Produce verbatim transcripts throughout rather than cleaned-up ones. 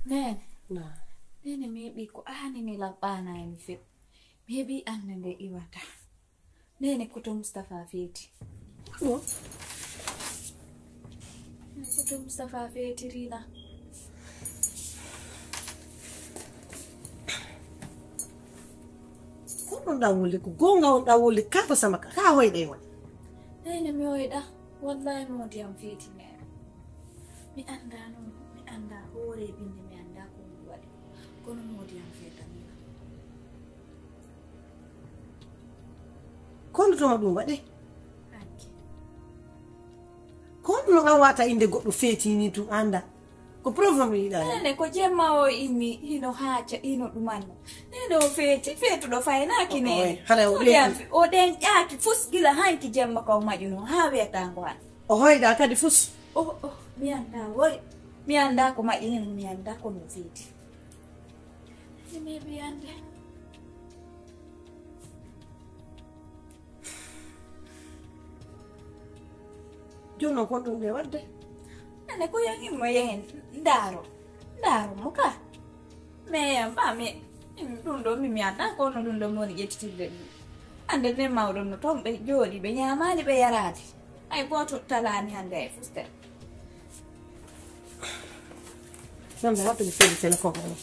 Nene, nene, mi heɓi ko ani mi laɓɓana e mi few. Mi heɓi annde nde iwata. Nene, koto Mustapha feeti. Ɗo? Nene, koto Mustapha feeti, Rina? Ko ɗum ɗan wuli, ko goonga on ɗan wuli, ka ko sama ka, ka hoyɗe woni. Nene, mi hoyɗa. Wallahi, moodi am feeti, Nene. Mi annda noon, mi annda hoore e ɓinnde, mi annda ko mi waɗi. Kono moodi am feetani. Kono tuma ɗum waɗe? Hanki. Kono no an wata innde goɗɗo feetini tun annda. Ko problème yiɗa. Nene, ko jemma o immi, hino haaca, hino ɗumanno. Nene, o feeti, feetuɗo faynaaki. Nene. Hara o ɗen, o ɗen ƴaaki fus gila hanki jemma ko o maƴuno, haa weetango han. O hoyɗa kadi fus. Oh, oh, mi annda woy. Mi annda ko maƴini mo, mi annda ko no feeti. Mi meeɓi annde. Jooni noon, kon ɗum nde waɗde? Nene, ko yahimmo yehen ndaaro. Ndaaro mo ka. Mais, ma, mi, ɗum ɗo, mi, mi annda ko no ɗum ɗo mi woni ƴettitirde ɗum. Annde nden mawɗo no toon ɓe jooɗi, ɓe ñaamaali, ɓe yaraali. Hay gooto talaani hannde hay fustere. Nan da waɗde mi feli téléphone o.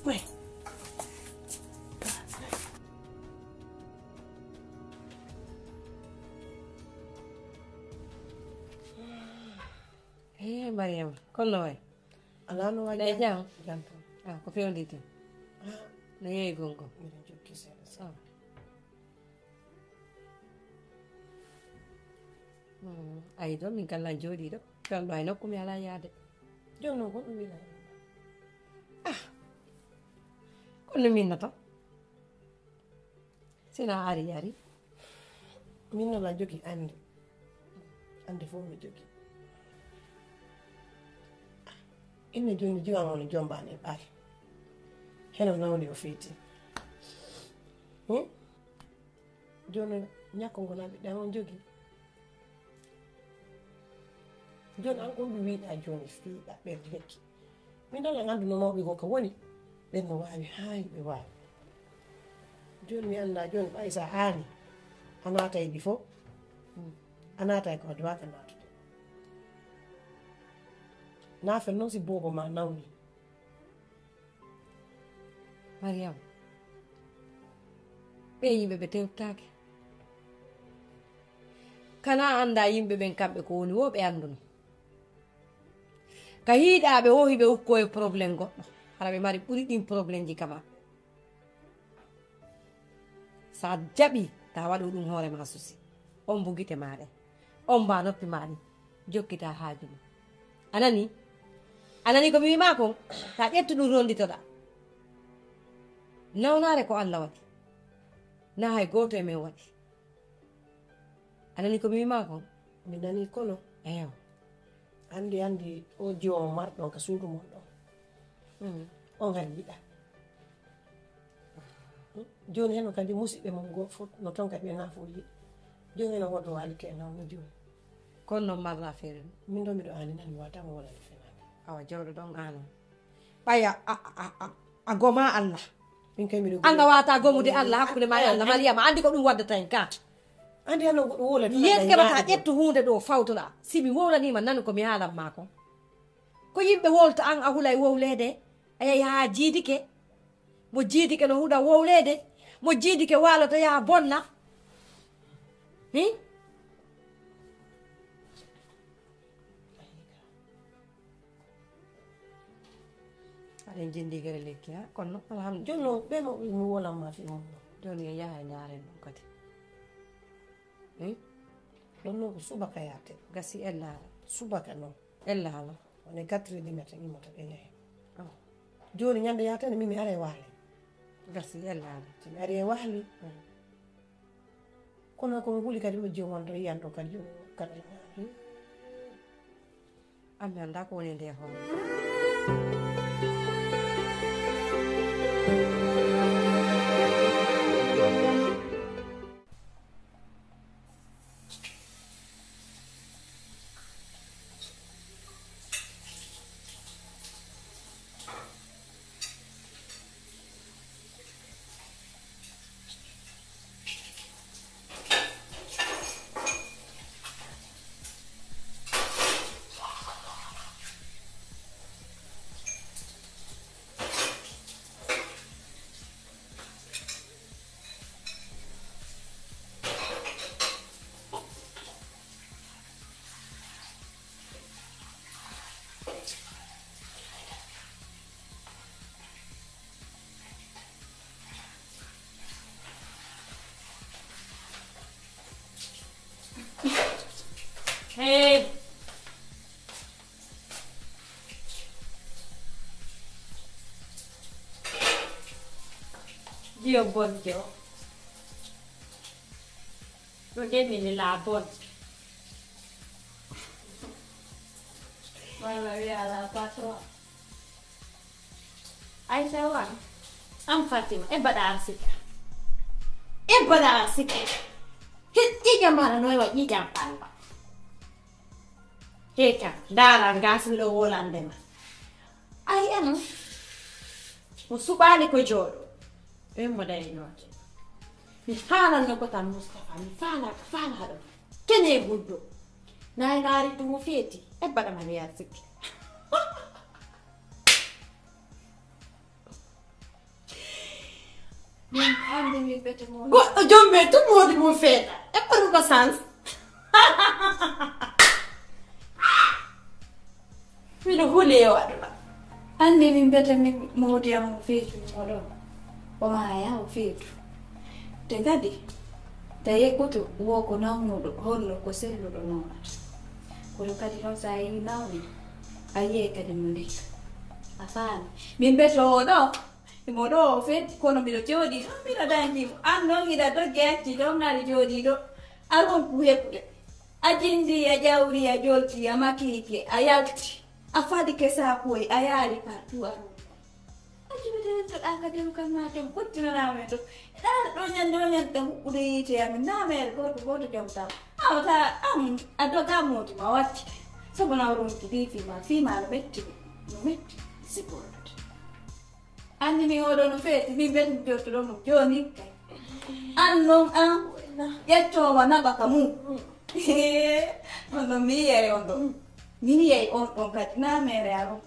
Oui. Eh, Mariama, kono no wayi? Alaa no wayi. Nde jam? Jam tan. Ah, ko fewnditi? Ah. No yeeyi gongo? Miɗen jokki seeɗa seeɗa. Ah. Hmm, ayi ɗo min kallan jooɗii ɗo. Kalɗo hay nokku mi alaa yaade. Jooni noon ko ɗum wiɗa? Ah. Kono min nata. Sina ari, ari. Min noon a jogii annde. Annde fof mi jogii. Inne jooni mi jiwan on jombani e ɓaari. Heno nawni o feeti. Hmm? Jooni ñakko ngo naɓi ɗan on jogii. Jooni an kon ɗum wiɗa jooni fiɗa ɓen lekki. Min ɗon anndu no mawɓe goo ka woni, ɓen no waawi haa ɓe waawi. Jooni mi anndaa jooni ɓay so a aani, a naatay ɗi fof, a naatay ko a duwaaka naatude. Naafen noon si boobo ma nawni. Mariam, ɓee yimɓe ɓe tewtaake. Kana anndaa yimɓe ɓen kamɓe ko woni woo ɓe annduno. Ka hiiɗaaɓe woo hiɓe ukkoo e problème goɗɗo, hara ɓe mari ɓuri ɗin problemji ka maɓɓe. Sa jaɓii, ta waɗu ɗum hoore ma susi. On mbo gite ma ɗen. On mba noppi ma ɗin. Jokkita haaju ma. A nani? A nani ko mi wii ma kon? Ta ƴettu ɗum ronditoɗa. Nawnaare ko Allah waɗi. Na hay gooto e men waɗi. A nani ko mi wii ma kon? Mi nani kono. Eyo. Anndi, anndi, o jiwo mo marɗon ka suudu mon ɗon. Mm. On hari yiɗa. Jooni heno kadi musiɓɓe mon goo fof no ton kadi ɓe na fof yiɗi. Jooni heno woto waali ke nawno jooni. Kono noon marra feere ɗum. Min ɗo miɗo aani nani wata mo wala fenaande. Awa jawɗo ɗon aano. Ɓaya a, a, a, a, a goma Allah. Min kay miɗo an a wata gomude Allah hakkunde ma e Allah, Mariama, andi ko ɗum waddata en ka. Andi an o goɗɗo wolata. Yen keɓata ƴettu hunde ɗo fawtoɗa. Si mi wowlanima nanu ko mi haalan ma kon. Ko yimɓe wolta, an a hulay wowlede. A yehi ha jiidike. Mo jiidike no huɗa wowlede. Mo jiidike waloto yaha bonna. Hi? Aɗen jindi gere lekki ha kono alhamdulillah. Jooni noon ɓe mo mi wolan ma fi mum noon. Jooni yo yaha e ñaaren ɗum kadi. Hmm? Ɗum noon ko subaka yaate. Gasi ellaala. Subaka noon. Ellaala. Woni quatre heures du matin immata ɓe yahi. Oh. Jooni ñande yaatani min mi ara e wahle. Gasi ellaala. So mi ari e wahli. Hmm. Kono ko mi huli kadi ɗo jom wonto yiyan ɗo kadi jom kadi. An mi anndaa ko woni e ndee hoore. Hey. Dio bonjo. Ɗo de mi la bon. Wala wi ala patron. Aisha wa. Am Fatima, e bada arsika. E bada arsika. He ƴiƴam mara no wa ƴiƴam pamba. He kam, dara ngas mi ɗo wolande ma. Ai am. Mo suɓaali ko jooɗo. Ɓen mo dañi noon. Mi haalanno ko tan Mustapha, mi faala, faala ɗum. Kene e guddo. Nayi naari ɗum mo feeti. E baɗa ma mi yaa sikki. Min hannde min bete mo. Goɗɗo jomme tun moodi mum feeta. E ɓaruɗo sans. Miɗo huli e waɗuɗo. Anndi min mbiyata min moodi am o feetu mo ɗo. O maaya o feetu. Te kadi, ta yekkoto wo ko nawnuɗo, hollo ko selluɗo nawnata. Kono kadi noon so a yii nawni, a yiyay kadi mo ndikka. A faami? Min mbiyata o ɗo, mo ɗo o feetu, kono miɗo jooɗii ɗo, miɗo dañdi mo. Aan noon hiɗa doggi acci ɗo, ngaari jooɗii ɗo. A ronku heɓude. A jindi, a ƴawri, a jolti, a makiike, a yalti, a faɗi kesa koy, a yaari partout a ronku. A jibete rentoɗaa ka deru kan maa toon, pottinanaa men toon. E ɗaade ɗo ñande o ñande huɓɓude yiite amen, naa meere gorko gooto jom taw. Awa ta am, a dogaa moodi ma watti. Sabu na o ronki ɗi fii ma, fii ma no metti, no metti, si gorɗote. Anndi min oɗo no feeti, min mbiyata mi jottuɗo mo jooni kay. Aan noon aan ƴettoowa naɓa ka mum. On ɗon mi yiyay on ɗon. Mi yiyay on ɗon kadi, naa meere aron.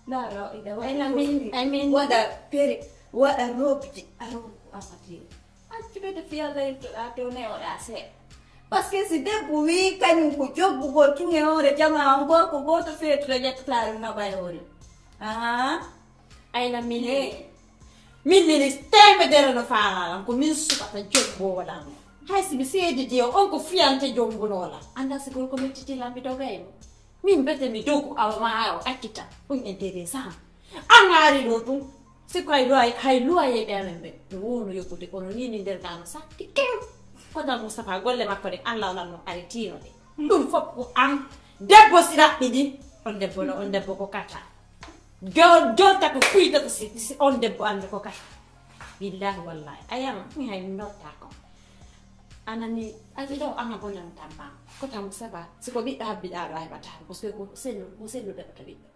Ndaara o ina waɗa Ayna min, costume, amin. Waɗa peri, waɗa robeji, aron ko amati. Accu ɓe to fiyalla yettoɗaa to newoɗaa seeɗa. Parce que si debbo wii kañum ko joggugol tun e hoore jamaa on, gorko gooto feetuɗo ƴettataa ɗum naɓa e hoore. Ahaa. Ayna min. Hey. Min nini temedere no faalalan ko min suɓata jomboowo lan. Hay si mi seedidi o, on ko fiyante jombunoolan. Anndaa si gorko mettiti lan mi doga e mo. Min mbete mi dogu awa ma o accita. Ɗum intéressant. An ari ɗo ɗum. Si ko hay luwa, hay luwa yeɓe amen ɓe. Mi wowno yoppude kono ni ni nder gano satti kew. Ko tan Moustapha golle makko ɗe Allah o lanno ari tiino ɗe. Ɗum fof ko an. Debbo si raɓɓiɗi. On debbo no, on debbo ko kata. Jol-, jolta ko kuyta ko si, si on debbo annda ko kata. Billahi wallahi. A yama, mi hay mi notta ko. Anani, a ɗo ama bonan tamma. Ko tan ça va. Si ko ɓiɗɗo habbiɗa ɗo heɓata. Parce que ko sellu, ko sellu ɗeɓata ɓiɗɗo.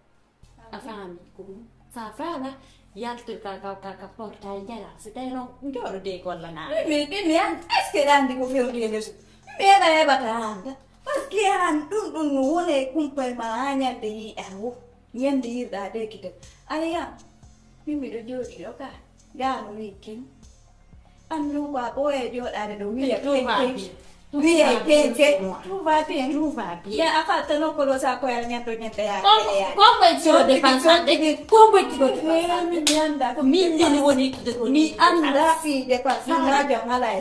A faami ko ɗum. Sa faala, yaltirta ka, ka, ka portail jala. Si tawi noon, jooɗo de golla naa. Mi, mi, mi an, est-ce que ɗa anndi ko fewti e leso? Mi heɓa heɓata hannde. Parce que an ɗum, ɗum no woni e kumpa e ma haa ñande yiiɗa wo. Ñande yiiɗa de kite. Aya, min miɗo jooɗi ɗo ka. Gaa no wii kin. An ɗum ko a ɓooye jooɗaade ɗo wiya kenke. Wiya kenke. Tout va bien. Tout va bien. Ya a fatta nokkolo sa koyal ñando ñande ya. Kongo e jode pansande. Kongo e jode pansande. Mi anda. Ko min min woni tude ko mi anda. Si de pansande. Rajo ngala e.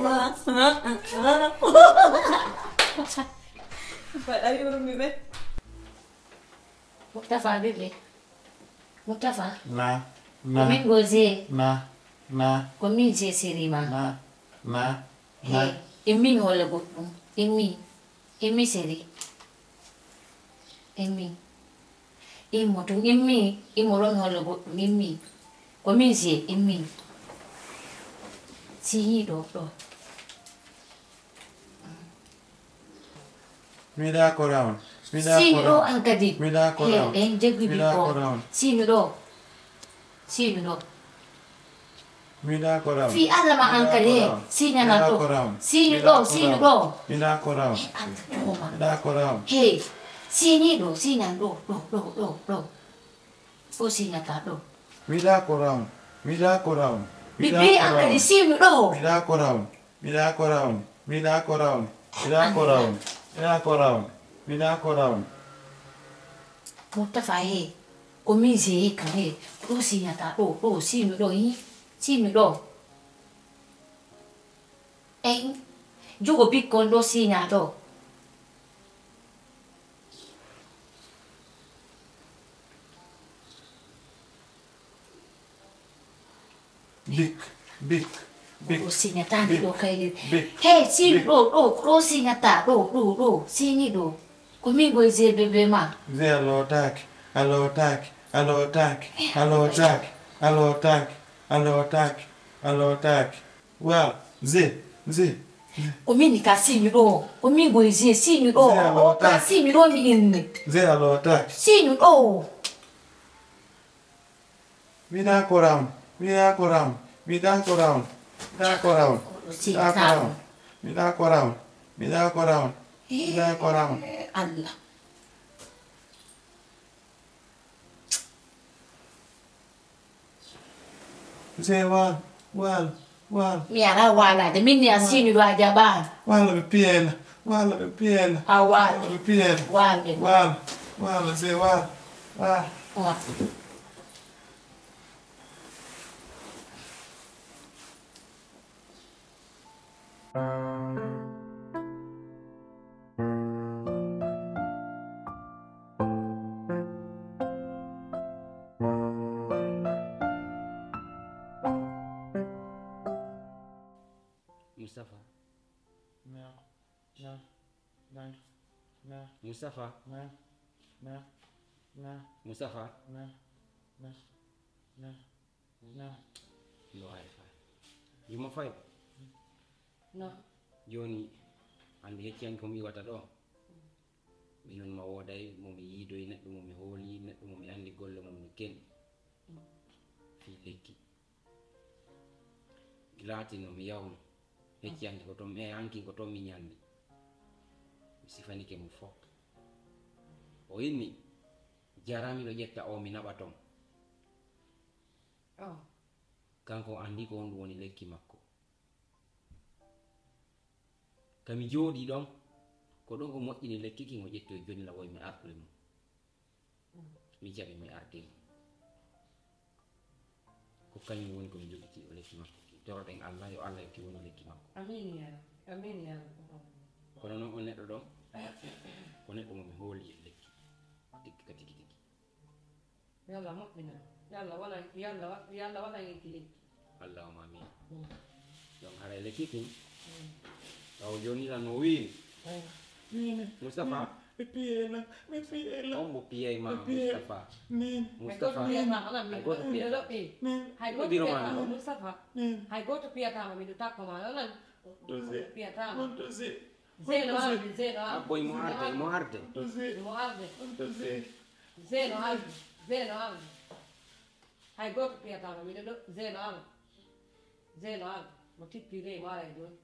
Mbaɗa yurmi ɓe. Muktafa bébé. Muktafa. Na, na. Ko min goze. Na, na. Ko min je sirima. Na, na, na. Hey, immi mi holla goɗɗum. Immi. Immi seri. Immi. Immo tun immi. Immo ɗon mi holla goɗɗum. Immi. Ko min je. Immi. Siyi ɗo, ɗo. Mi da korawn. Mi da korawn. Sini ɗo an kadi. Mi da korawn. He, en jaggi mi da korawn. Sini ɗo. Sini ɗo. Mi da korawn. Fi Allah ma an kadi he. Sini ana ɗo. Sini ɗo, sini ɗo. Mi da korawn. He, an kadi ɗo ma. Mi da korawn. He, sini ɗo, sini an ɗo, ɗo, ɗo, ɗo, ɗo. Ɗo sini ata ɗo. Mi da korawn. Mi da korawn. Mi da korawn. Bibi an kadi sini ɗo. Mi da korawn. Mi da korawn, mi da korawn, mi da korawn, mi da korawn, mi da korawn. Muktafa he, ko min je he kan he, ɗo siñata ɗo, ɗo siñu ɗo hi, siñu ɗo. Eyi, jugo bikkon ɗo siña ɗo. Bik, bik, bik. O siñataani ɗo kayri. Bik. Hey, siñu ɗo, ɗo, ɗo siñata, ɗo, ɗo, ɗo, siñi ɗo. Ko min goy je bébé ma. Je a lootaaki, a lootaaki, a lootaaki, a lootaaki, a lootaaki, a lootaaki, a lootaaki. Waaw, je, je. Ko min ka siñu ɗo, ko min goy je siñu ɗo. Je a lootaaki. Ka siñu ɗo mi inni. Je a lootaaki. Siñu ɗo. Mi da korawn, mi da korawn, mi da korawn, mi da korawn, mi da korawn, mi da korawn, mi da korawn, mi da korawn. Eh, Allah. Sey waal, waal, waal. Mi ara waalaade. Min ni a siñuɗo a jaɓaano. Waal ɓe piyena. Waal ɓe piyena. A waal. Waal ɓe piyena. Waal ɓe. Waal. Waal, sey waal. Waal. Waal. Mustafa. Na, na, na, na. Mustafa. Na, na, na. Mustafa. Na, na, na, na. No hay fa. Yumma fay. No. Jooni, anndi hecci hanki ko mi iwata ɗo. Minon ma wooday mo mi yiidoy, neɗɗo mo mi hooli, neɗɗo mo mi anndi golle mum no keni. Fii lekki. Gilaatin no mi yawno. Hecci hanki ko toon, e hanki ko toon mi ñalli. Mi sifanike mo fof. O inni, jara miɗo ƴetta o mi naɓa toon. Oh. Kanko o anndi ko honɗum woni lekki makko. Ka mi jooɗii ɗon, ko ɗon o moƴƴini lekki kin, o ƴetti o jonnila woy mi artude mo. Mi jaɓi mi ardi mo. Ko kañum woni ko mi jogitii o lekki makko ki. Toroɗen Allah, yo Allah yoɓ wonu lekki makko. Amiin yaa Rabbi. Amiin yaa Rabbi. Kono noon on neɗɗo ɗon, ko neɗɗo mo mi hooli e lekki. Tigi ka tigi tigi. Yo Allah moƴƴinan. Yo Allah waɗan, yo Allah wa-, yo Allah waɗan en ki lekki. Allahumma amin. Mm. Donc, haray lekki kin, mm, taw jooni lan no wiiri. Mm. Mustapha. Mi piyena, mi piyena. On mo piyay ma, mi piyay. Mustapha. Min. Mustapha. Hay gooto piyata ma, onon. Min. Hay gooto piyata ma, Mustapha. Min. Hay gooto piyata ma, miɗo takko ma, onon. Dose. Piyata ma. Dose. Zeno arde, Zeno arde. Abbo, imo arde, imo arde. Imo arde. Zeno arde, Zeno arde. Hay gooto piyataako, miɗo ɗo, Zeyno Aama. Zeyno Aama, mo tippi ley mo ara e jooni.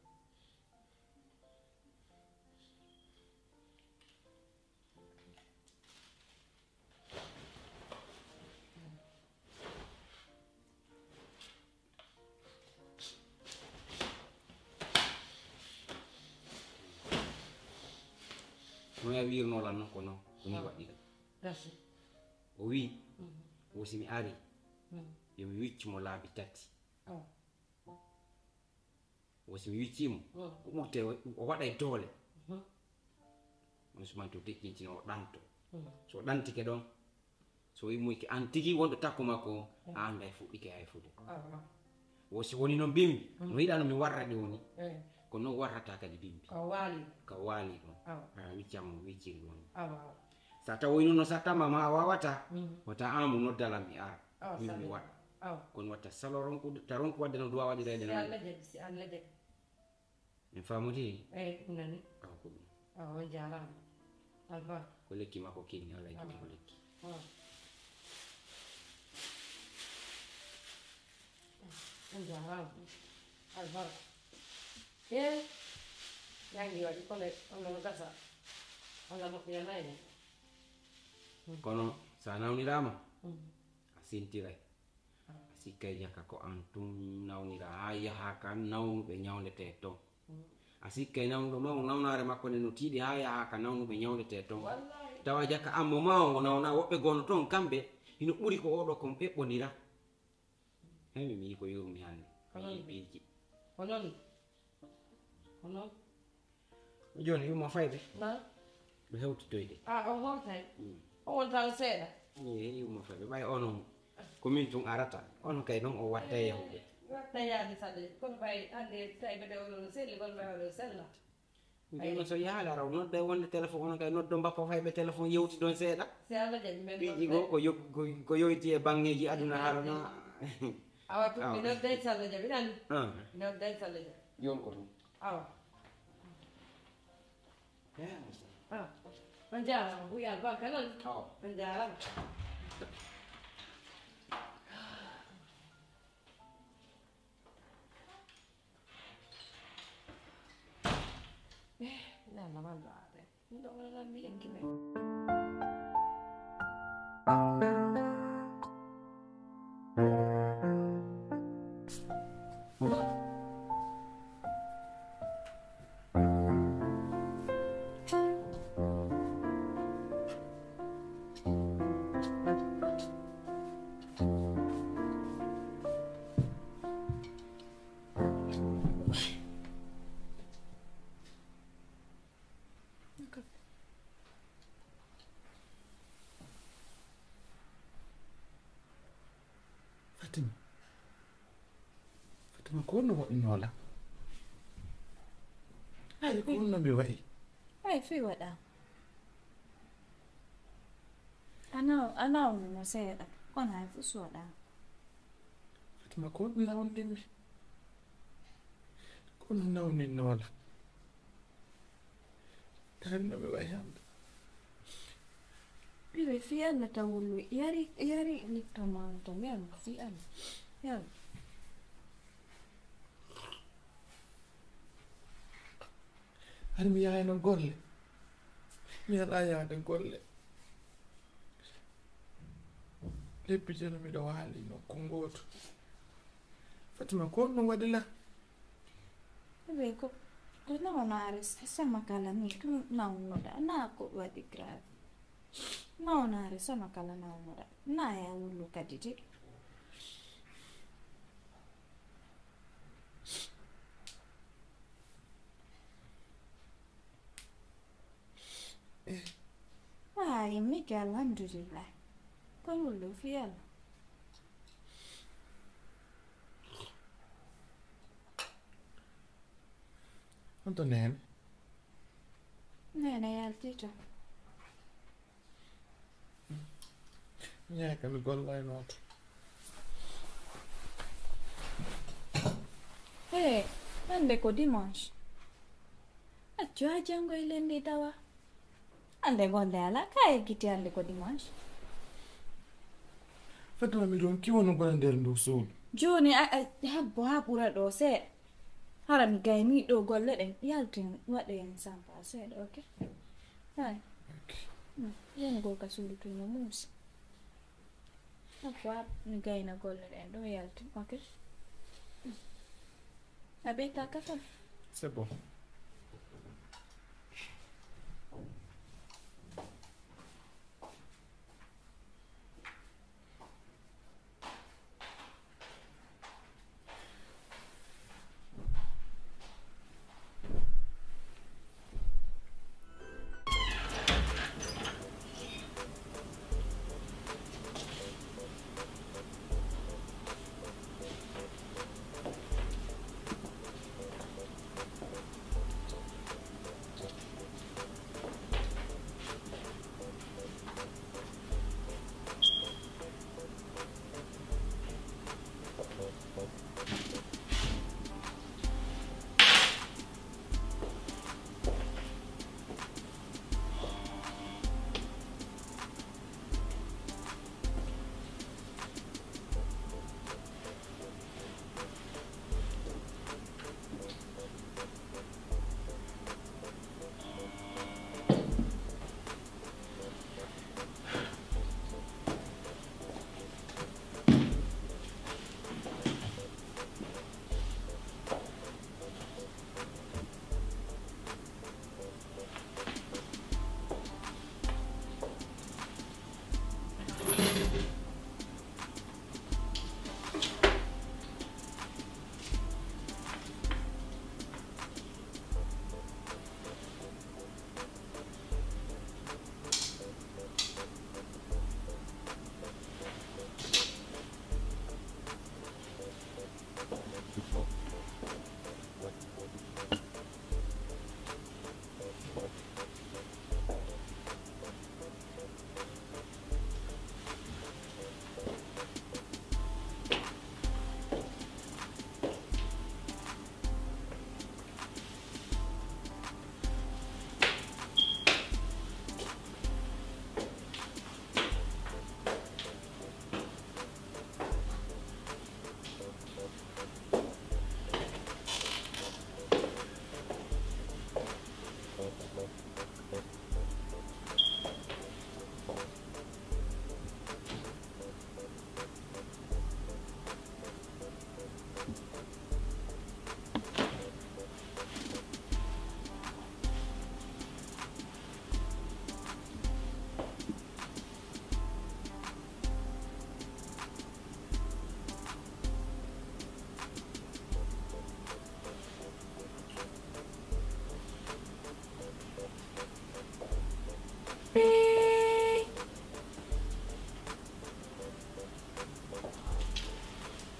No ya wiirnoo lan noon ko noon, ko nii waɗi ɗum. O wii, wo si mi arii, yo mi wiccu mo laabi tati. Wo si mi wiccii mo, o ɓurtay, o waɗay doole. On suman to deƴƴintino, o ɗanto. So o ɗantike ɗon, so o immoyke, aan tigi wonɗo takko makko on, a annday fuɗɗike hay fuɗe. Wo si woni noon mbimi, no yiɗano mi warra ɗi woni, ko noon warrata kadi bimbi. Ka waali ɗon, a wiccan mo, wicciri ɗon. Sa tawoyno no sattama ma a wawata, wata amu noddala mi ara. Min mi waɗa. Kono watta salo ronkude, ta ronku waɗde no duwa waɗireede noon. Si Allah jaɓi, si Allah jaɓi. Min faamodiri? Eyi, ɗum nani. Awa ko ɗum. Awa on jaaraama. Alfa. Ko lekki makko kinni, Allah e ko lekki. Awa. On jaaraama. Alfa. He. Janngi waɗi kole, on no gasa. Allah moƴƴi alaa e. Kono so a nawniraama, a sintiray. A sikkay jaka ko aan tun nawnira haa yaha ka nawnuɓe ñawndetee ton. A sikkay nawnuɗo ma on nawnaare makko nden no tiiɗi haa yaha ka nawnuɓe ñawndetee ton. Tawa jaka aan mo ma on o nawna woɓɓe goono ton kamɓe hino ɓuri ko oo ɗoo kon eɓɓondira. Hay mi miyi ko yurmi hannde. Mi yiɗi piiji. Ko noon. Ko noon. Jooni yumma fayɓe. Na? Ɗo hewtitoyde. A o hotay. O wonta o seeɗa. Eyi yumma fayɓe ɓay ono ko min tun arata, ono kay noon o watta yahude. Watta yaade sade kono ɓay ande tawi ɓe ɓe oɗo no selli kono ɓay oɗo sella. Jooni so yahaade ara o nodda e wonde téléphone ono kay noddo mbappa fayɓe téléphone yewti ɗon seeɗa. Si Allah jaɓi men piiji goo ko yo- ko- ko yoyti e banngeeji aduna harana. Awa tun mi nodday si Allah jaɓi nani. Mi nodday si Allah jaɓi. Jooni ko ɗum. Awa. Ah, on jaaraama, Buy Albarka noon. On jaaraama. Eh, nana wallo aade. Ɗum ɗo wala mi lenki men. Fatima. Fatima, ko honno waɗunoo lan? Ay, ko honno mi wa'i? Ay, fii waɗaa. A naw-, a nawnuno seeɗa, kono hay fus waɗaa. Fatima, ko honno nawninmi? Ko honno nawninoo lan? Kadi no mi wa'i hannde. Bébé, fii Alla tan wullu. Yari, yari lifton maa on tan. Yari, fii Alla. Yari. Hari mi yahayno golle. Mi alaa yahde golle. Lebbi jono miɗo waali nokku ngootu. Fatima, ko honno waɗi lan? Ɓe ko, ko nawnaare s-, sama kala ni tun nawnuɗaa, naa ko waɗi grave. Nawnaare sama kala nawnuɗaa, naa ya wullu kadi de. Haa, yimmike, alhamdulillah. Ko wullu fii Alla. Honto Neene? Neene yalti to. Ñaaka mi gollayno to. Hee, hannde ko dimanche. Accu haa janngo e lenndi tawa. Hannde golle alaa, ka eggiti hannde ko dimanche. Fadama, miɗo on kiwano gona nder ndu suudu. Jooni a, a, habbo haa ɓura ɗo seeɗa. Hara mi gayni ɗo golle ɗen. Yaltin, waɗe en sampa seeɗa, ok? Hay. Ok. Mm, yen go ka suudu to no muusi. Habbo haa mi gayna golle ɗen ɗo yaltin, ok? Mm. A ɓeyta ka tan. C'est bon.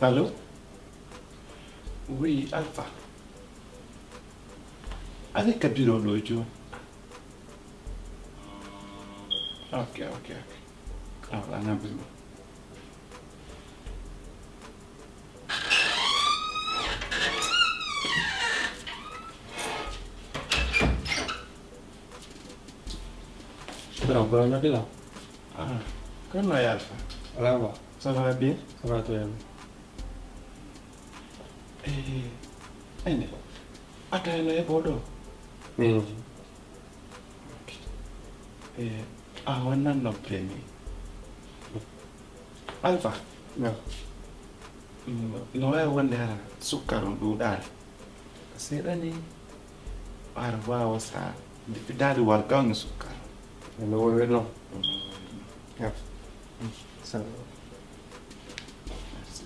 Allo? Oui, Alpha. Avec ka biro ɗo jooni. Ok, ok, ok. Awa, ana biro. Grand, ko a naɓi lan? Ah, kono no Alpha? Alaa ba? Ça va bien? Ça va très bien. Eh, ene. Ata eno e boɗo. Mm. Eh, a wannan no premi. Alpha. No. Mm, no waawi wonde hara sukkar on ɗuuɗaani. Seeɗa ni, aɗa waawa sa nde fiɗaali warga on e sukkar. No wowi non. Mm. Ya. Mm. Ça va. Merci.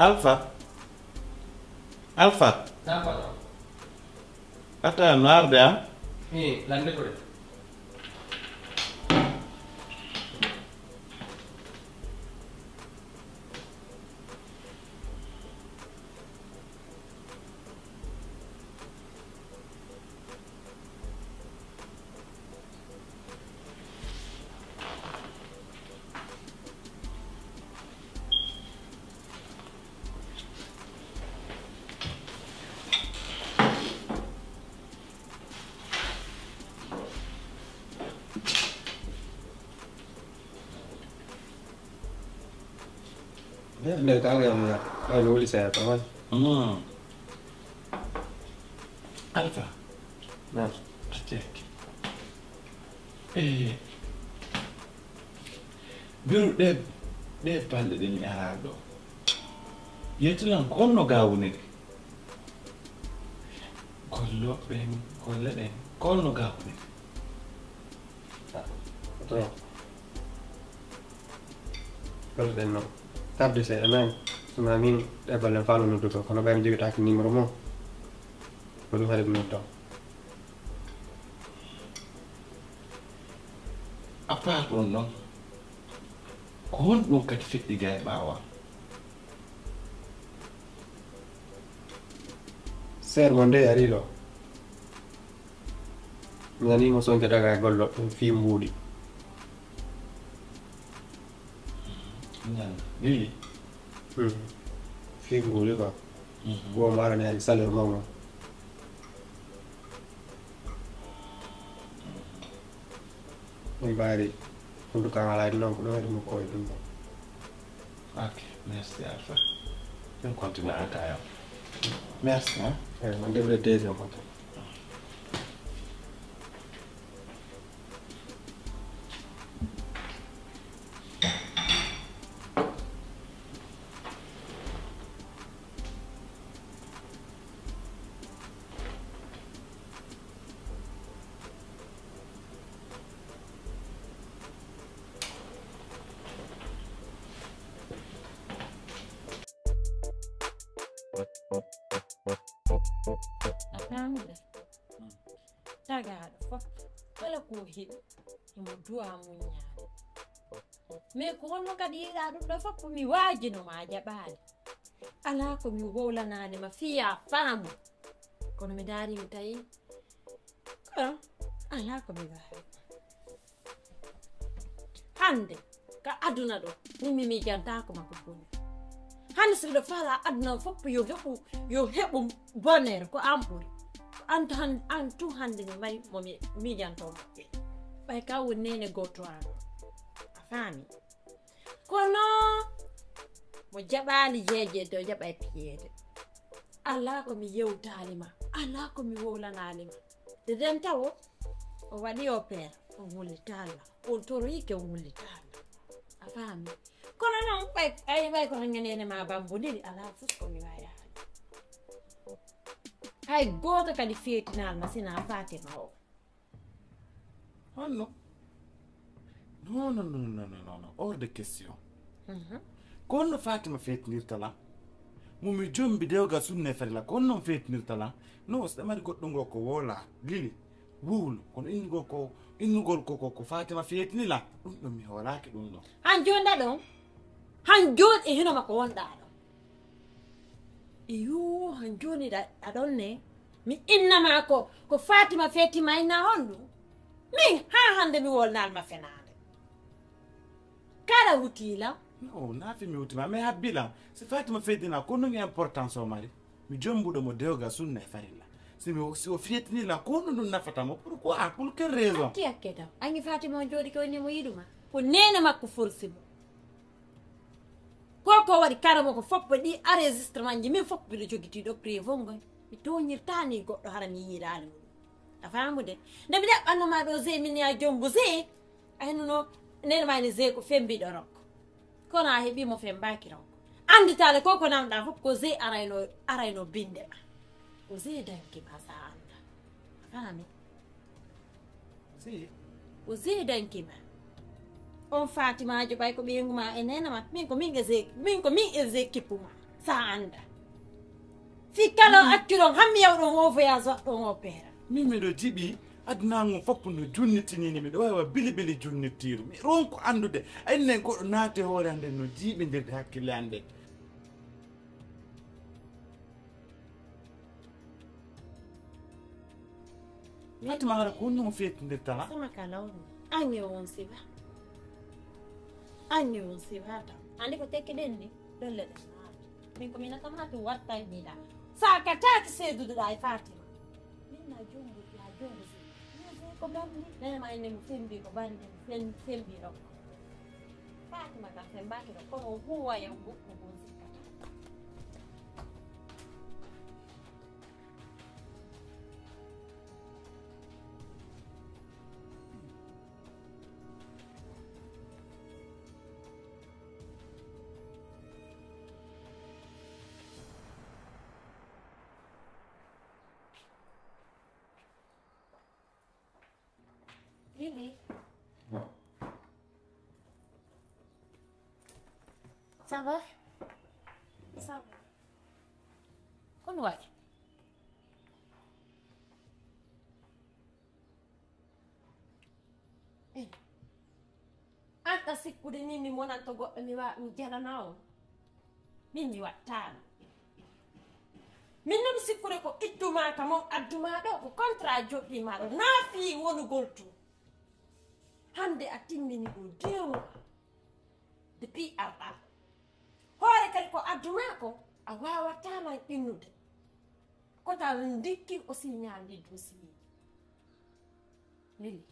Alpha. Alpha. Naam, patron. Ataa no arde, a? Ii, lande ko de. Nde, nde, tawa yam na, ay, no wuli seeɗa, tawa. Mm. Alpha. Naam. Atek. Eh. Biru ɗe, ɗe balɗe ɗe mi araa ɗo. Yettulan ko honno gaa woniri? Gollo ɓen, golle ɗen, ko honno gaa woniri? Ah, to. Golle ɗen non. Tarde seeɗa nayi. Sona min ɗe balɗe faa no noddude, kono ɓay mi jogitaaki numéro mo. Ko ɗum haɗi mi nodda. À part ɗum ɗon, ko honɗum kadi feƴƴi ga e ɓaawo an? Seer mo nde arii ɗo. Mi nanii mo sonke daga e gollo ɗum fii mbuuɗi. Ñande. Lili. Hmm. Fii mbuuɗi quoi. Mhm. Wo mo arani hari salaire mawɗo. Ɗum mbaari, en tout cas, alaa ɗum noon, ko ɗum waɗi mo ko e ɗum ɗo. Ok, merci Alpha. On continue à tailleur. Merci, hein. Eh, on devrait deuxième côté. A faamude? Tagaaɗo fof, kala ko o heɓi, himo duwaa muññaade. Mais ko honno kadi yiɗaa ɗum ɗo fof? Mi waajino ma, a jaɓaali. Alaa ko mi wowlanaade ma fii a faamu. Kono mi daari, mi tawi, kono alaa ko mi waawi. Hannde, ka aduna ɗo, min mi miijantaako ma ko boni. Hannde, si miɗo faalaa aduna o fof yo heɓu, yo heɓu bonheur, ko an ɓuri. Ko an to han-, an tun hannde mi mari mo mi miijantoo moƴƴere. Ɓay ka woni neene gooto an. A faami? Kono mo jaɓaali jeejeede, o jaɓay piyeede. Alaa ko mi yewtaali ma, alaa ko mi wowlanaali ma. Nde den tawo, o waɗi opère, o wullitaali ma. On toroyike, o wullitaali ma. A faami? Kono noon, ɓay, ay, ɓay ko hanŋe neene ma bambondiri, alaa fus ko mi waawi haali. Hay gooto kadi feetinaali ma, sinaa Fatima o. Honno? Non, non, non, non, non, non, non. Hors de question. Mhm. Ko honno Fatima feetinirta lan? Mo mi jombi dewgal sunna e farilla, ko honno on feetinirta lan? Non, si ɗa mari goɗɗo ngo ko woola, Lili, wowlu. Kono innugol ko, innugol ko, ko, ko Fatima feetini lan, ɗum ɗon mi hoolaaki ɗum ɗon. Han jooni ɗa ɗon? Han jooni e hino makko wonɗaa ɗon? Iyo, han jooni ɗa, aɗon ne? Mi inna ma ko, ko Fatima feeti ma inna honɗum? Min, haa hannde mi wolnaali ma fenaande. Kala hutii lan? No, naa fi mi hutii ma, mais habbi lan. Si Fatima feeti lan, ko honɗum importance o mari? Mi jombuɗo mo dewgal sunna e farilla. Si mi, si o feetini lan, ko honɗum ɗum nafata mo? Pourquoi? Pour quelle raison? Acci hakke tan. Angi Fatima on jooɗi ko ni mo yiɗu ma. Ko neene makko forsi mo. Ko ko waɗi kara mo ko foppo ɗi enregistrement ji min foppo mbiɗo jogitii ɗo preuve on ngoy. Mi tooñirtaani goɗɗo hara mi yiɗaali mo. A faamude? Nde mi ɗaɓɓanno ma ɗo Zey min ya jombo Zey. A hennuno neene ma ni Zey ko fembiɗo rokko. Kono a heɓi mo fembaaki rokko. Annditaale ko ko namɗa fof ko Zey arayno, arayno binde ma. Ko Zey danki ma sa annda. A faami? Si. O seedanke ma. On Fatimaajo ɓay ko ɓeyngu ma e neene ma. Min ko min e ze-, min ko min e ze kippu ma. Sa anda. Fii kala o accuɗon, hammi yawɗon o voyage waɗɗon o peera. Min miɗo jiɓi aduna ngon fof no junnitiniini, miɗo waawa bili bili junnitiiru. Mi ronku anndude, a inni en goɗɗo naati hoore an nden no jiiɓindirde hakkille an nden. Fatima, hara ko honno feetindirta ma? Sama ka lawni. Ange on siba. Ange on siba tam. Andi ko tekki ɗen ni, dolle ɗen maaro. Min ko mina kamatu watta e mina. Sa ka taaki seeduduɗa e Fatima. Min na jungu, ya jungu si. Min si ko bandi. Nene ma ene mi sembi ko bandi, mi sem-, sembi ɗo. Fatima ka sembaki ɗo, kono huwa ya bukku bun sikkata. Lily. Ça va? Ça va. Kono waɗi? Eh. An ɗa sikkude min mi monanto goɗɗo mi wa-, mi jalana on? Min mi wattaano. Min non sikkude ko ittuma ka mon adduma ɗo ko contrat joɗɗima ɗo. Naa fii wonugol tun. Hande a timmini ɗum deux mois. Depuis arɗa. Hoore kadi ko adduma ko a wawataa man innude. Ko taw ndikki o signali dossier. Lili.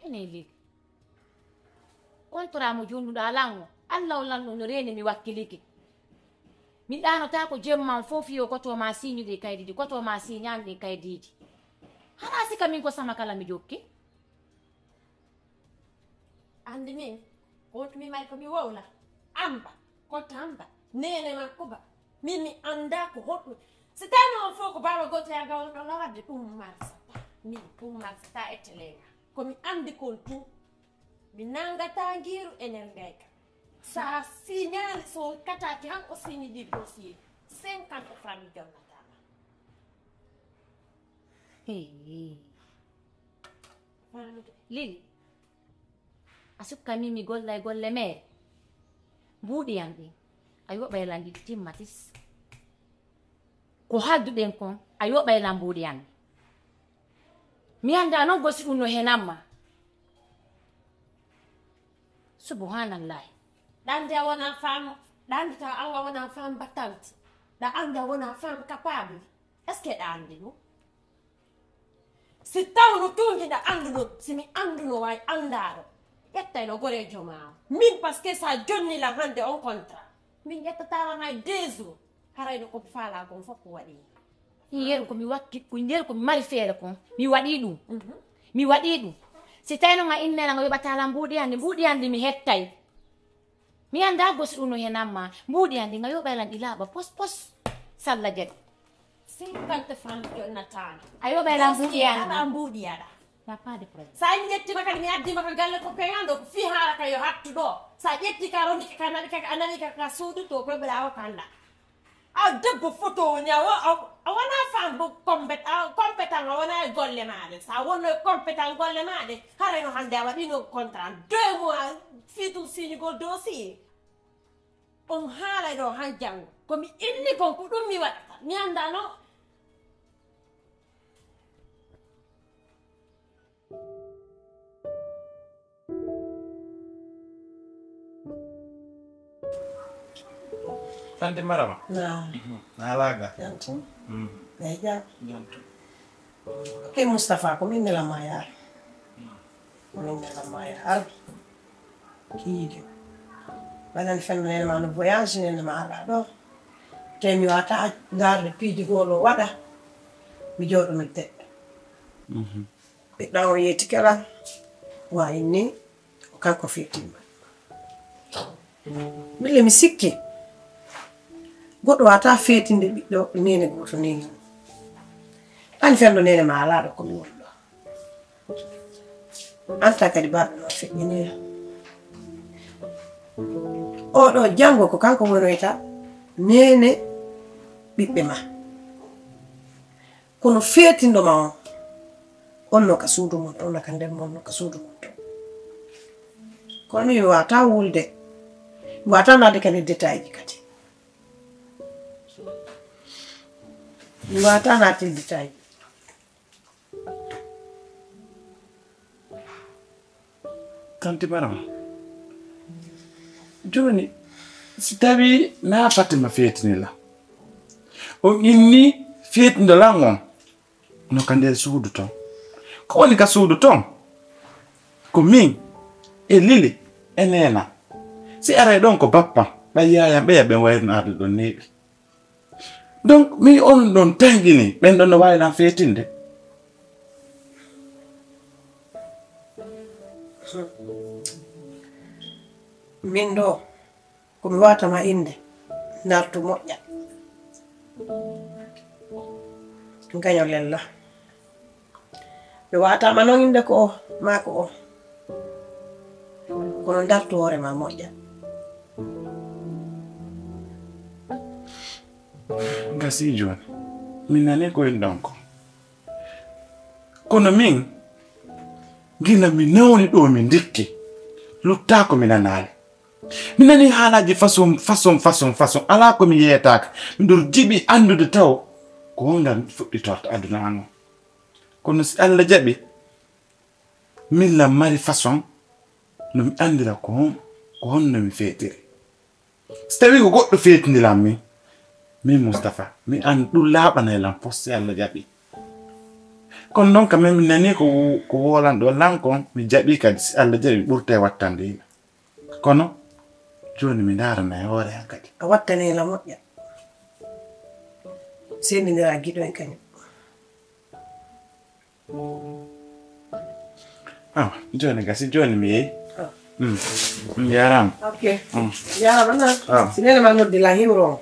Ene Lili. Contrat mo jonnuɗa lango. Allah o lanɗo no reeni mi wakkilike. Mi ɗaanotako jemma on fof yo koto ma siñude e kaydi ɗi, koto ma siñani ɗi kaydiiji. Hara sika min ko sama kala mi jokki. Andi min, ko honɗum mi mari ko mi wowla? Amba, ko tamba, nene makko ba. Min mi anda ko honɗum. Si tawno on fof ko baaba goto ya gawno ɗo lawadde ɗum marsata. Min ɗum marsata e telenga. Ko mi andi kon tun. Mi nangata ngiiru e nder ngayka. Sa signali so kataki han o signi ɗi dossier. Cinquante francs mi jonnatama. Hey. Faamude. Lili. A sukka min mi golla e golle mere. Mbuuɗi am ɗin. A yoɓay lan ɗi timmatis. Ko halduɗen kon, a yoɓay lan mbuuɗi am ɗin. Mi anndaa non gosi ɗum no henan ma. Subhanallahi. Ɗande a wona femme, ɗande taw an a wona femme battante. Ɗa annda wona femme capable. Est-ce que ɗa anndi ɗum? Si tawno tuundi ɗa annduno, si mi annduno way anndaaro, ƴettayno goreejo ma o. Min, parce que sa jonni lan hannde on contrat, min ƴettataama hay deux jours, harayno ko mi faalaa kon fof ko waɗi. Min yeru ko mi wakki, ko yeru ko mi mari feere kon, mi waɗi ɗum. Mhm. Mi waɗi ɗum. Si tawno nga innera nga yoɓata lan mbuuɗi hannde, mbuuɗi hannde mi hettay. Mi anndaa gosi ɗum no henan ma. Mbuuɗi an ɗi, nga yoɓay lan ɗi laaɓa pos pos. Salla jaɓi. Cinquante francs jonnataano. A yoɓay lan mbuuɗi an ɗi. Aɗa mbuuɗi aɗa. Y a pas de problème. Sa a ƴettima kadi mi addima ka galle ko peŋan ɗo, ko fii haala ka yo hattu ɗo. Sa a ƴetti ka rondi ka nani ka, a nani ka, ka suudu to ko ɓe awa kanda. A debbo foto woni a wo-, a, a wona femme bo compét-, a compétent a wona e golle maɗe. Sa wonno e compétent golle maɗe, haray no hannde a waɗino contrat deux mois fii tun signugol dossier. On haalay ɗo han janngo. Ko mi inni kon ko ɗum mi waɗata. Mi anndaa no. Tante Marama. Naam. Mhm. Na laaga. Jantum. Mhm. Ɓe jam. Jantum. Ke Moustapha, ko min nela ma yaar. Ko min nela ma yaar. Kiijo. Banan fen nene ma no voyage, nene ma ala ɗo. Te mi wata garde piiji golo waɗa. Mi jooɗo mi teɗɗa. Mhm. Ɓiɗɗo o yeeti kala, wa inni, ko kanko feetimma. Mille mi sikki, goɗɗo wata feetinde ɓiɗɗo nene goto nene. An fello nene ma alaɗo ko mi woni ɗo. Anta kadi baɗɗo noon feƴƴinira. Oɗo janngo ko kanko wonoyta neene ɓiɓɓe ma. Kono feetindo ma on, on no ka suudu mon ton, on no ka nder mon, on no ka suudu mon ton. Kono mi wata wulde, mi wata naade kadi détail ji kadi. Mi wata naade détail ji. Tanti Marama, jooni si tawii na Fatima feetini la, on inni feetindo lan on no ka nder suudu ton. Ko woni ka suudu ton? Ko min e Lili e Neena. Si aray ɗon ko bappa, ɓay yaayan ɓeya ɓen wayruno arde ɗon neeɓi. Donc, mi on ɗon tanƴini, ɓen ɗon no waawi lan feetinde. Min ɗo, ko mi watama innde, ndartu moƴƴa. Gaño lella. Mi watama non innde ko o, maa ko o. Kono ndartu hoore ma moƴƴa. Gasi jooni, mi nani ko inɗon ko. Kono min, gila mi nawni ɗo mi ndikki, luttaako mi nanaali. Mi nani haalaaji façon, façon, façon, façon. Alaa ko mi yeetaaka. Miɗo jiɓi anndude taw ko hongal fuɗɗitorta aduna an on. Kono si Allah jaɓi, min lan mari façon no mi anndira ko hon, ko honno mi feetiri. Si tawii ko goɗɗo feetini lan min, min Mustapha, mi an ɗum laaɓanay lan pos si Allah jaɓi. Kono non ka min mi nani ko, ko woolan ɗo lan kon, mi jaɓi kadi si Allah jaɓi mi ɓurtay wattande yimɓe. Kono jooni mi ndaarana e hoore an kadi. A wattanee la moƴƴa. Sendindira giɗo en kañum. Awa, jooni gasi, jooni mi yehi. Mm. On njaaraama. Ok. Njaaraama na. Si neene ma noddi la himro.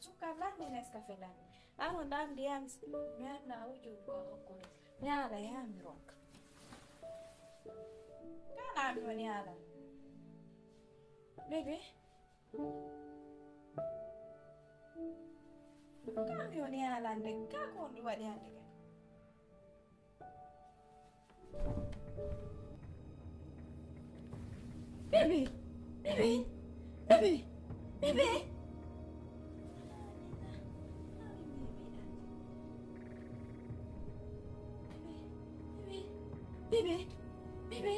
Suka lanni Nescafe lanni. Ano ndan ndiyam mi anna wujur ko hakkude. Mi ala ya mi ronka. Kana mi woni ala. Bebe. Ka mi woni ala nde ka ko on ɗum waɗi hannde kadi. Bibi! Bibi! Bibi! Bibi! Bibi! Bibi!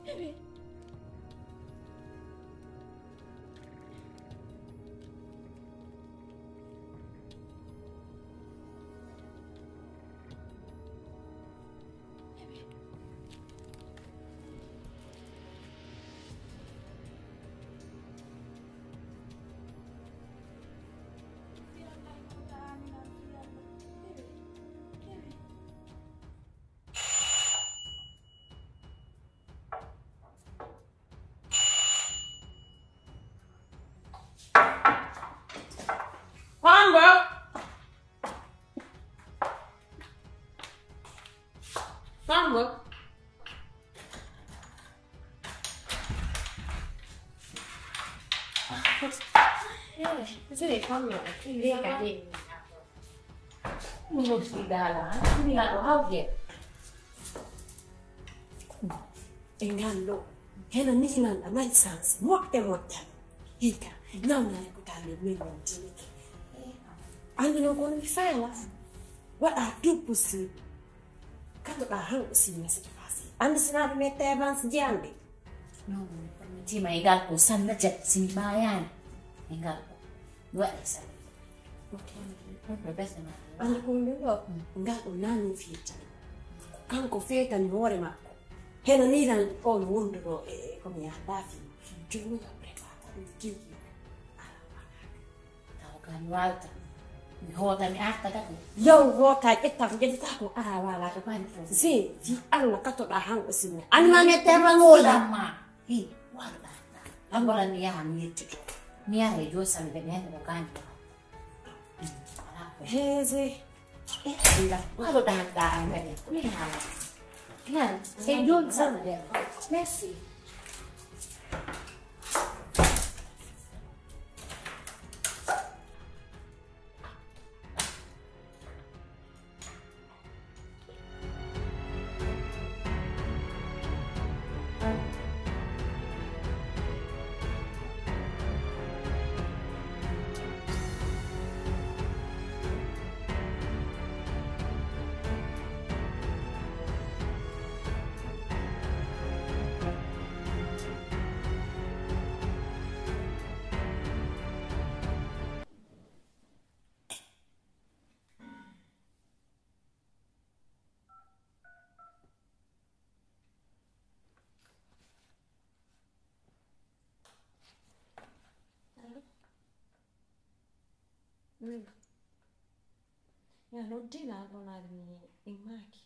Bibi! Kongo! Kongo! Ɗum ɗo fii daala, ha? Ɗum ɗo hawde. E ngal ɗo, heno ni nan a mari sanse, moƴƴa moƴƴa. Hika, nawnaare ko taal ɗo min non tinike. Anndi non kono mi faala. Waɗa tout possible. Kaɗoɗaa han aussi mi sika fasi. Anndi sinaa ɗum e tevans jiyande. Non, mi tima e ngal ko sanna jet, si mi maayaani. E ngal ko. Mi waɗa e sanna. Anndi ko min ɗo, ngal ɗo nani fiyetini. Ko kanko feetani hoore makko. Heno ni tan on wonduɗo e ko mi yahata fii. Jooni a prépare ɗum tigi. Ala wala. Taw ka mi waalta. Mi hoota mi arta ka ko. Yow hoota ƴetta ko ƴettata ko. Ala wala ka bani. Si, fi Allah katoɗaa han aussi. Anndi ma mi terra ngola. Amma. Hi, wala. Ambola mi yaha mi yettuto. Mi yaha e jo sambe mi hande ko gani. Heze. Alo dan dan. Ni hala. Nan, c'est John Samuel. Merci. Allo? Oui. Ya noddii lan ɗon ari mi immaaki.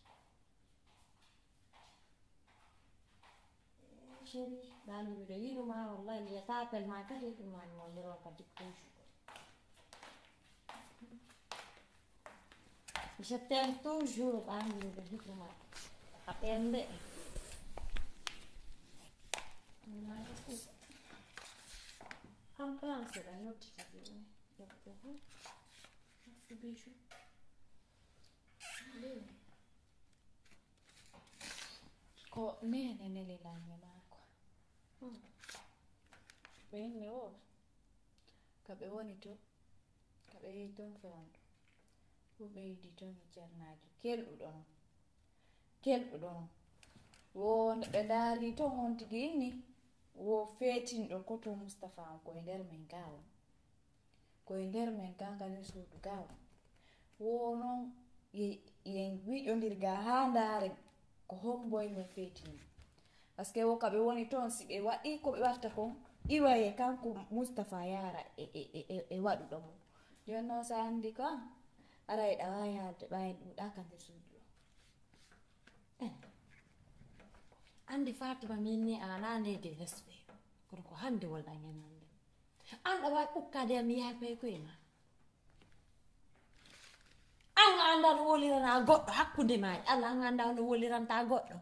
Chéri, ɗaani miɗo yiɗuma wallahi, mi yiyata appel ma kadi, ɗum woni mo numéro kadi toujours. Je t'aime toujours, ɓaandu miɗo yiɗuma. A ɓernde. En français, ɓe noddita ɗum. Merci, bijou. Ko nene neli lanme maako. Ɓe inni o, ka ɓe woni to, ka ɓe yehi ton fewndo. Ɗum ɓe yiɗi ton e ceernaajo kelɗuɗo non. Kelɗuɗo non. Wo nde ɓe ndaari ton on tigi inni, wo feetinɗo ko to Mustapha on ko e nder men gaa won. Ko e nder men gaa, ka nder suudu gaa won. Wo non ye, ye wiƴondir gaa haa ndaaren ko hombo e men feetini. Parce que wo ka ɓe woni ton, si ɓe waɗi ko ɓe watta kon, iwaye kanko Mustapha yaara e, e, e, e, e waɗuɗo mo. Jooni non sa anndi ko an, aray ɗa waawi haalde ɓaayen ɗuuɗaa ka nder suudu ɗo. Eh. Anndi Fatima min ni a alaa neydi respect. Kono ko hannde wonɗaa ñannande. An ɗa waawi ukkaade yam mi yaafay koye ma. An a anndaa no wolirana goɗɗo hakkunde ma e Allah, an a anndaa no woliranta goɗɗo.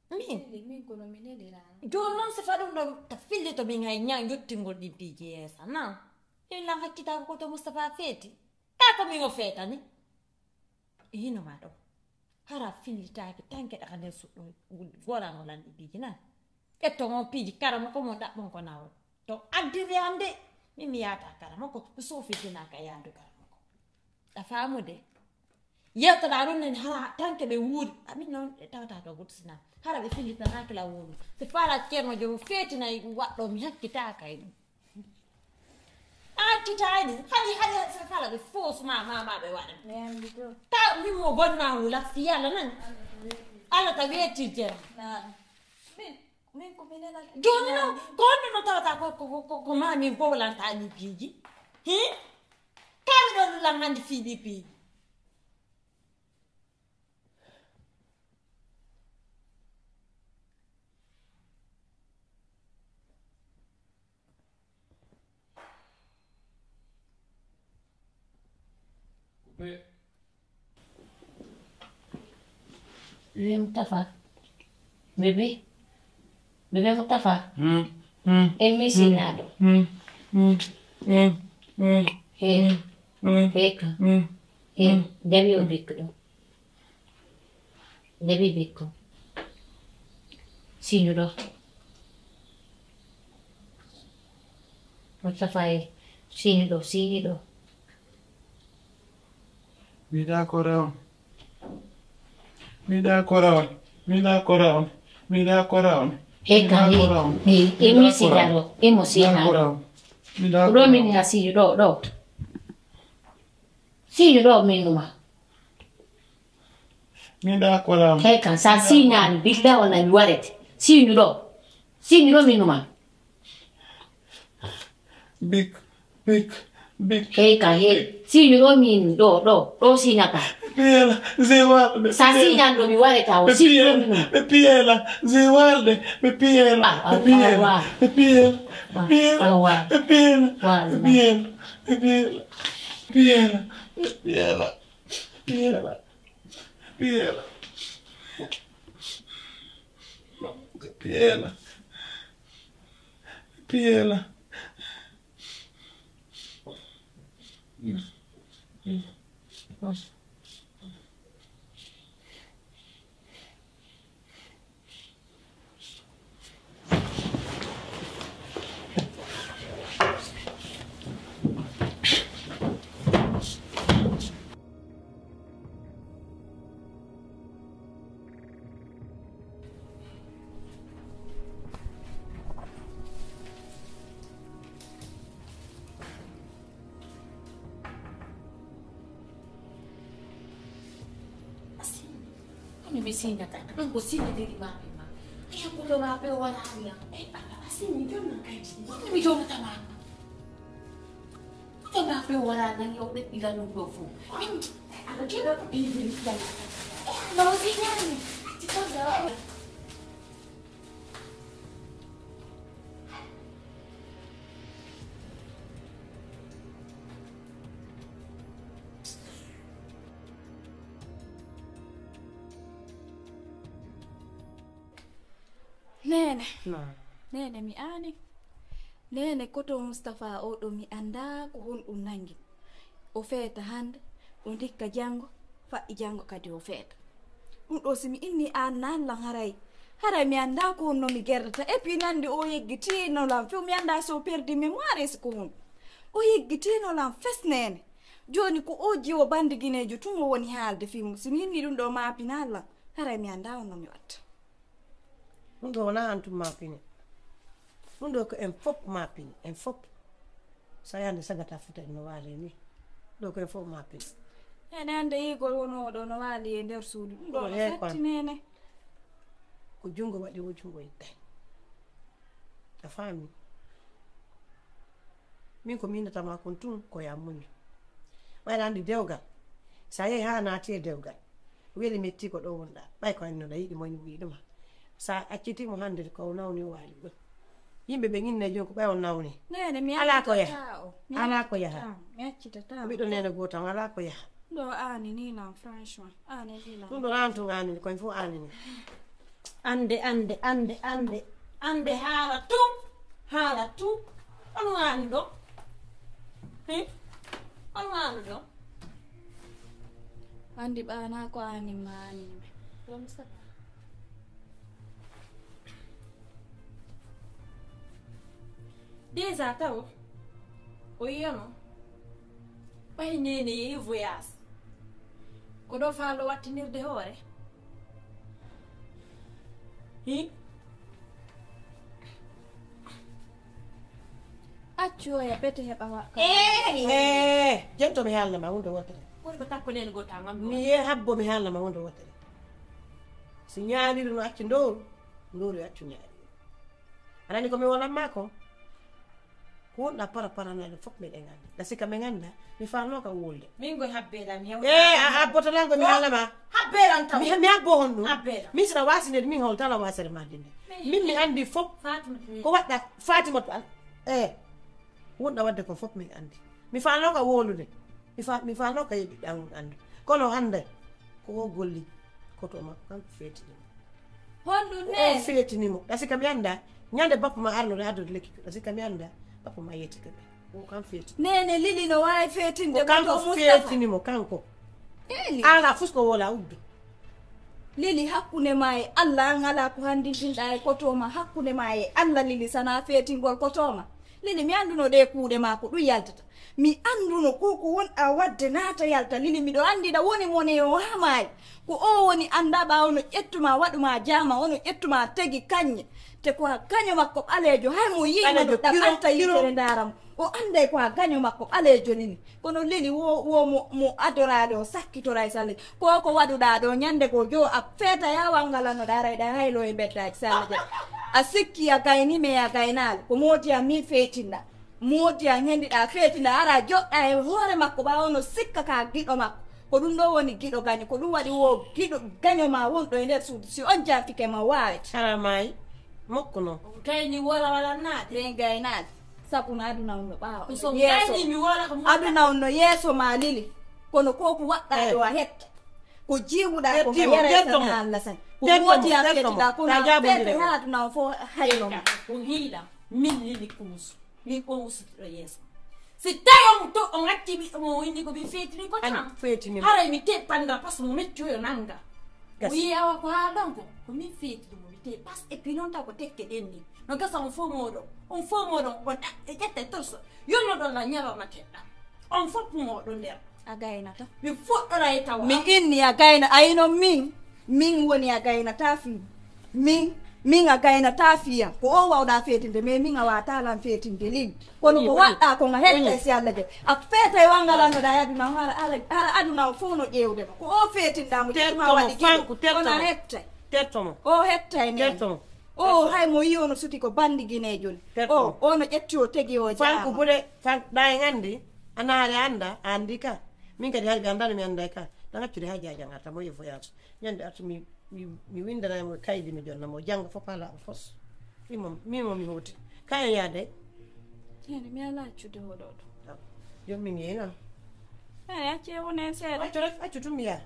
Min? Neli, min kono mi neliraano. Jooni noon si fa ɗum ɗo ta fillito min hay ñaa yottingol ɗin piiji yeesa, na? Min lan hakkitaako ko to Mustapha feeti. Kaa ko min o feetani? E hino ma ɗo. Hara fillitaaki tan keɗa ka nder suɗɗo gorango lan ɗi piiji, na? Ƴetto mon piiji karama ko mon ɗaɓɓon ko nawol. To addiri am de, min mi yaata karama ko, mi soofitinaaka yaadu karama ko. A faamude? Yewtaɗaa ɗum nen hara tanke ɓe wuuri. Amin noon ɓe tawata to goto sina. Hara ɓe fillitanaaki la wuuru. Si faala ceerno joom feetinay waɗɗo mi hakkitaaka e ɗum. A hakkitaay ɗum. Hani hani si faala ɓe foos ma ma ma ɓe waɗa. Mi anndi to. Ta min mo bonna wula si yalla nan. Alla ta weetirde. Naam. Min Min ko mi nenata. Jooni noon, ko honno no tawata ko, ko, ko, ko, ko maa min bowlanta ni piiji? Hi? Kaa miɗo lullan hannde fii ɗii piiji. Bébé Mutafa. Bébé. Bébé Mutafa. Mm, mm, e misinaaɗo. Mm, mm, mm, mm, mm, heka. Mm, mm, heka. Mm. E, jaɓi o bikko ɗo. Jaɓi bikko. Siñu ɗo. Mustapha e, siñu ɗo, siñu ɗo. Miɗa kora on. Miɗa kora on. Miɗa kora on. Miɗa kora on. E ka he. Imo siña ɗo. Imo siña ɗo. Ɗo min ha siñu ɗo ɗo. Siñu ɗo min numa. Miɗa kora on. He kan sa siñani billa ona mi warete. Siñu ɗo. Siñu ɗo min numa. Bik, bik, bik. Hei ka hei. Siñu ɗo min ɗo ɗo ɗo siña ka. Piela, zewal. Sa siñan ɗo mi wareta o siñu ɗo min numa. Ɓe piela, zewal de. Ɓe piela. Ɓe piela. Ɓe piela. Ɓe piela. Ɓe piela. Ɓe piela. Ɓe piela. Ɓe piela. Piela. Piela. Piela. Piela. Kono mi siñata ɗum ko siñidiri maɓɓe ma. Aya koto maɓɓe o waraani am. Ey Allah a siñi jonna kaydi. Kono mi jonatama. Koto maɓɓe o waraani am yo ɗeɓɓilan ɗum ɗo fof. Min aɗa jona ko bibiri jannata. Ey Allah o siñaani. Ti fodda. Neene. Neene mi aani. Neene koto Mustapha o ɗo mi anndaa ko honɗum nanngi. O feeta hannde, o ndikka janngo, fa'i janngo kadi o feeta. Ɗum ɗo si mi inni aan naan lan haray. Haray mi anndaa ko honno mi gerdata. Et puis nande o yeggitiino lan few mi anndaa so perdi mémoire est-ce que honɗum. O yeggitiino lan fes Neene. Jooni ko o jiwo banndigineejo tun o woni haalde fii mum. Si mi inni ɗum ɗo maapinaa lan, haray mi anndaa honno mi watta. Ɗum ɗo wonaa an tun maapini. Ɗum ɗo ko en fof maapini, en fof. So a yahde sagata fota no waali ni. Ɗo ko en fof maapini. Neene hannde yigol wonoowo ɗo no waali e nder suudu. Ɗum ɗo no satti Neene. Ko junngo waɗi o junngo ittai. A faami? Min ko miinata ma kon tun ko ya muñu. Ɓayra anndi dewgal. So a yehi haa naati e dewgal. Weli metti ko ɗo wonɗa. Ɓay ko annoɗa yiɗi mo ene yiɗuma. So a acciti mo hannde ko o nawni o waali ɗo. Yimɓe ɓe inne jooni ko ɓay on nawni. Neene mi Alaa ko yaha. Accitata o. Mi Alaa ko yaha. Accitata. Mi accitata. Miɗo neene gooto on alaa ko yaha. Ɗo aani ni lan franchement. Aani ni lan. Ɗum ɗo an tun aani ni koye fof aani ni. Annde annde annde annde annde haala tun haala tun. Ono aani ɗo. Hi? Ono aani ɗo. Anndi ɓaanaa ko aani ma aani mi. Déjà taw o yiyano ɓay Neene yehi voyage ko ɗo faalo wattinirde hoore. Hi? Accu oya pete heɓa wa. Eeyi. Ee, jento mi haalna ma huunde wootere. Koni ko takko nene gota ngam mi ye habbo mi haalna ma huunde wootere. Si ñaawiri no accu ndowru, ndowru yo accu ñaawiri. Aɗa anndi ko mi wonan ma ko? Ko wonɗa para para nane fof miɗen anndi. Ɗa sika min annda, mi faanoo kam wulde. Min koye habbeeɗa mi hew. Ee, a habboto lan ko mi haalna ma. Habbeeɗan taw. Mi mi habbo honno? Habbeeɗa. Min sina wasinede min hol tala wasere ma dinde. Min mi anndi fof. Fatima. Ko waɗɗa Fatima to an. Ee. Wonɗa waɗde ko fof min anndi. Mi faanoo ka wowlude. Mi fa mi faanoo ka yeɓi ɗan anndu. Kono hannde ko o golli koto makko kanko feetini mo. Honɗum Ko on neene? Feetini mo. Ɗa sika mi annda ñande bappa ma arnude addude lekki ko. Ɗa sika mi annda bappa ma yetti ko ɓe. Ko kan feetini. Neene Lili no waawi feetinde Ko kanko goto Mustapha. Feetini mo kanko. Eli. Ala fus ko wola uddu. Lili, hakkunde ma e Allah, an alaa ko hanndintinɗaa e koto ma. Hakkunde ma e Allah, Lili, sanaa feetingol koto ma. Lili, mi annduno ɗee kuuɗe ma ko ɗum yaltata. Mi annduno ko ko wonɗaa waɗde naata yalta. Lili, miɗo anndi ɗa woni mone o haa maayi. Ko o woni anndaa ɓaa ono ƴettuma waɗuma jaama, ono ƴettuma tegi kañƴe. Te ko a gaño makko ɓaleejo, hay mo yi'ima ɗo ɗaɓɓanta yitere ndaara mo. O annday ko a gaño makko ɓaleejo nini. Kono Lili wo, wo mo, mo adoraaɗo, o sakkitora e salle. Ko ko waɗuɗaa ɗo ñande goo joo a feeta ya wangalannoɗa ara eɗa haylo e mbeddaaji salle je. A sikki a gayni me a gaynaali. Ko moodi a mi feetinɗa. Moodi a ñendiɗa feetinɗa ara joɗɗa e hoore makko ɓaawo no sikka ka giɗo makko. Ko ɗum ɗo woni giɗo gaño. Ko ɗum waɗi wo giɗo gaño ma wonɗo e nder suudu. Si on jafike ma waawete. Hara maayi. Mokko noon. Gayni wala wala naade. Ɓen gaynaade. Sabu no aduna on no ɓaawo. So yeeso. Gayni mi wala ko aduna on no yeeso ma Lili. Kono ko ko waɗɗa ɗo a hetta. Ko jiiwuɗa ko yere sana Allah san. Ko wodi a fetiɗa kono a fete ha aduna on fof hayno ma. Ko hiiɗa min Lili Kuusu. Min on usitoɗo yeeso. Si tawi on to on acci ɓiɗɗo mo o inni ko min feetini ko tan. Feetini. Haray mi teppandira parce que mo meccoyo nanga. O wi'i awa ko haa ɗon ko ko min feetini mo mi te parce que puis noon taw ko tekke ɗen ni. No gasa on fof mooɗon on fof mooɗon on ɗaɓɓe ƴetta e torso yonno ɗon la ñalawma teɗɗa. On fof mooɗon nder. A gaynata. Mi fuɗɗora e tawa. Mi inni a gayna ayno min. Min woni a gaynata fii. Min min a gaynata fii am. Ko o wawɗa feetinde mais min a wata lan feetinde lin. Kono ko waɗɗa ko nga hetta si Allah je. A feeta e wangalannoɗa e aduna o hara hara aduna o fof no ƴeewde ma. Ko o feetinɗa mo ƴettuma waɗi giɗo kono a hetta. Tertomo. O hetta e nen. Tertomo. O hay mo yi ono suti ko bandi ginejo ni. O ono ƴetti o tegi o jaama. Fanku buɗe fanku ɗa en andi. Anaare anda andi ka. Min kadi hari ɓe andano mi anda ka. Ɗa gaccude ha jajangarta mo e voyage. Ñande artu mi mi mi windanay mo kaydi mi jonna mo jannga fof ala o fos. Mimo mimo mi hoti kayen yaade. Yande mi ala accude hoɗoɗo. Jom min yeena. Ay acce wonen seeɗa. Accu rek accu tum ya.